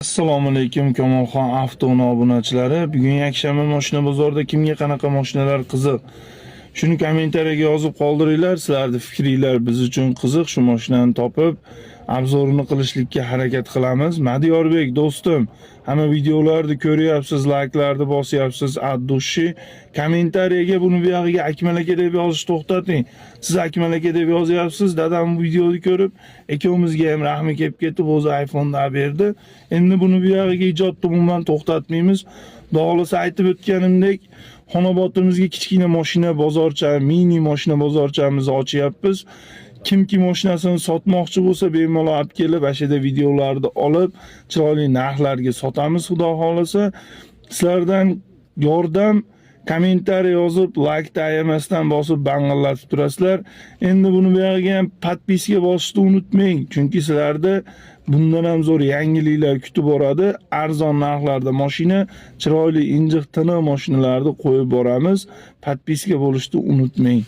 Assalomu alaykum, Kamolxon Avto obunachilari. Bugun yakshanba, mashina bozorida kimga qanaqa mashinalar qiziq? Shuni kommentariyaga yozib qoldiringlar. Sizlarning fikringlar biz uchun qiziq. Shu mashinani topib, обзор ini qilishlikka harakat qilamiz. Madiyorbek do'stim, hamma videolarni ko'ryapsiz, layklarni bosyapsiz, от души. Kommentariyaga buni bu yog'iga "Akmal aka" deb yozishni to'xtating. Siz "Akmal aka" deb yozyapsiz, dadam bu videoni ko'rib, ikkovimizga ham rahmi kelib ketib, o'zi iPhone'ni olib berdi. Endi buni bu yog'iga ijodni umuman to'xtatmaymiz. Xudo xohlasa, aytib o'tganimdek, Xonobodimizga kichkina mashina bozorcha, mini mashina bozorchamizni ochyapmiz. Kimki mashinasini sotmoqchi bo'lsa, bemalol olib kelib, ana yerda videolarni olib, chiroyli narxlarga sotamiz, xudo xohlasa. Sizlardan yordam: kommentariy yozib, laykni ayamasdan bosib, bang'illatib turasizlar. Endi buni bu yog'iga ham подписка bosishni unutmang, chunki sizlarda bundan ham zo'r yangiliklar kutib boradi. Arzon narxlarda mashina, chiroyli, injiq, tiniq mashinalarni qo'yib boramiz. Подписка bo'lishni unutmang.